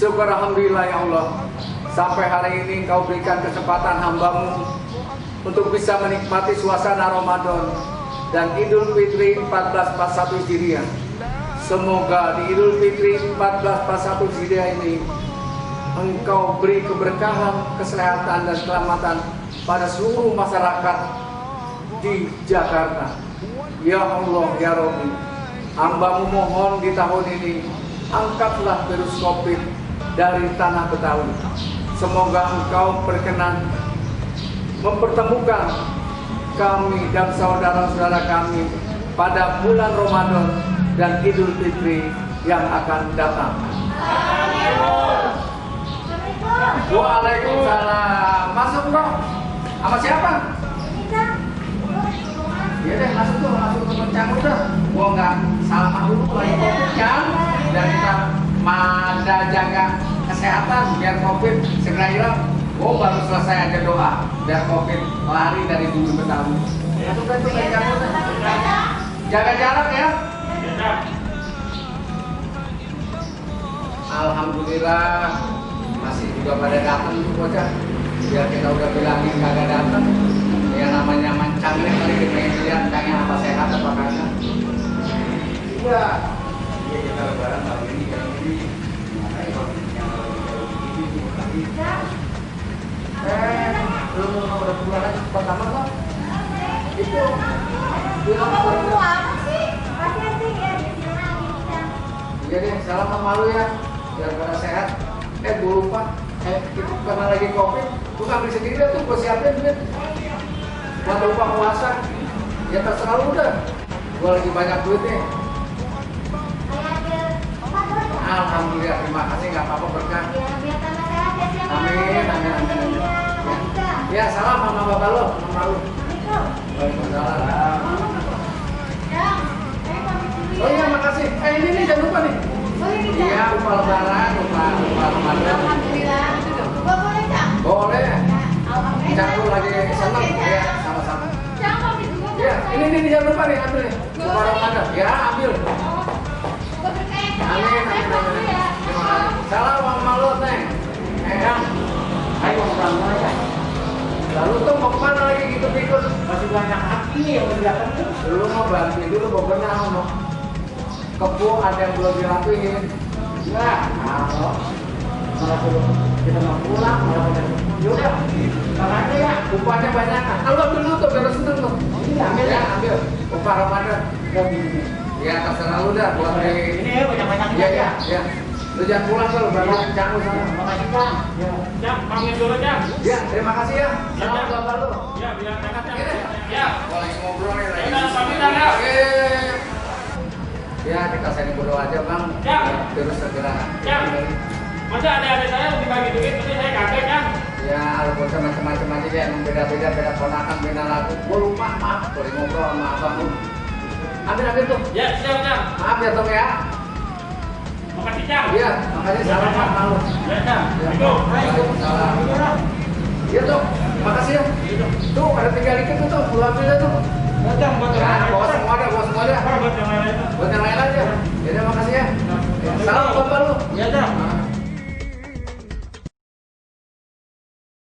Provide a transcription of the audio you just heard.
Syukur alhamdulillah ya Allah, sampai hari ini Engkau berikan kesempatan hamba-Mu untuk bisa menikmati suasana Ramadan dan Idul Fitri 1441 Hijriah. Semoga di Idul Fitri 1441 Hijriah ini Engkau beri keberkahan, kesehatan dan keselamatan pada seluruh masyarakat di Jakarta. Ya Allah, ya Rabbi, hamba-Mu mohon di tahun ini angkatlah virus COVID dari tanah Betawi. Semoga Engkau berkenan mempertemukan kami dan saudara-saudara kami pada bulan Ramadan dan Idul Fitri yang akan datang. Waalaikumsalam. Masuk bro. Sama siapa? Iya deh, masuk tuh, masuk ke kencang udah. Gua nggak salah dulu lagi COVID kan. Dan kita mada jaga kesehatan biar COVID segera hilang. Gua baru selesai aja doa biar COVID lari dari bumi Betawi. Masuk ke kencang udah. Jaga jarak ya. Alhamdulillah masih juga pada datang tuh bocah. Biar kita udah bilangin kagak datang. Ya namanya mancangnya kali kita lihat tanya apa sehat apa kagak. Iya. Iya kita lebaran tahun ini kan ini. Belum udah pulang lagi pertama kok. Itu. Bilang mau apa sih? Hati-hati ya di sana kita. Iya deh, salam sama lu ya. Biar pada sehat. Gue lupa. Kita karena lagi COVID, gue ngambil sendiri tuh, gue siapin duit. Buat lupa puasa. Ya terserah lu udah. Gue lagi banyak duit nih. Alhamdulillah, terima kasih, nggak apa-apa berkah. Ya, biar tambah sehat ya siapa? Amin, amin, amin. Ya, salam sama bapak lo, sama lu. Waalaikumsalam. Oh iya, makasih. Ini nih, jangan lupa nih. Iya, lupa lebaran, lupa Ramadan. Alhamdulillah. Gua boleh Cak? Boleh. Alhamdulillah. Cak lu lagi seneng ya, sama-sama. Cak, kopi dulu. Ya, ini jangan lupa nih, ambil nih. Lupa Ramadan. Ya, ambil. Gua berkaya Cak. Amin, amin, amin. Terima kasih. Salam sama lu, Neng. Eyang. Ayo mau aja. Lalu tuh mau kemana lagi gitu-gitu? Masih banyak hati yang mendatang tuh. Lu mau bantuin dulu, pokoknya mau kebo ada yang belum dirapiin. Ya, kalau Malah suruh kita mau pulang, malah udah. yaudah, makanya ya, upahnya banyak. Kalau dulu tuh biar seneng tuh. Ini ambil Ya, ya. ambil. Upah Ramadan. Ya begini. Ya, terserah lu dah buat di. Ini ya banyak-banyaknya Ya, ya. Lu jangan pulang kalau banyak kencang lu sana. Makasih Kang. Ya. Cak, pamit dulu Cak. Ya, terima kasih ya. Ya, Salam Cak. bapak lu. Ya, biar dekat Cak. Iya. Ya. Gua lagi ngobrol nih lagi. Ya, pamit ya. Oke. Ya, kita sering berdoa aja bang. Ya. Terus segera. Ya. Masa adik-adik saya mau dibagi duit, tapi saya kaget kan? Ya, lu bocah macam-macam aja deh, emang beda-beda, beda ponakan, beda lagu. Gua lupa, maaf. Gua lagi ngobrol sama abang lu. Ambil tuh. Ya, siap Cak. Maaf ya Tom ya. Makasih Cak. Iya, makanya salam sama lu. Ya Cak. Ya. Assalamualaikum. Waalaikumsalam. Iya tuh, makasih ya. Tuh, ada 3 dikit tuh, lu ambil aja tuh. Cak, buat Ya, yang bawa lain. semua dah, bawa semua dah. Buat yang lain. Buat yang lain aja. Ya, makasih ya. Salam buat lu. Ya Cak.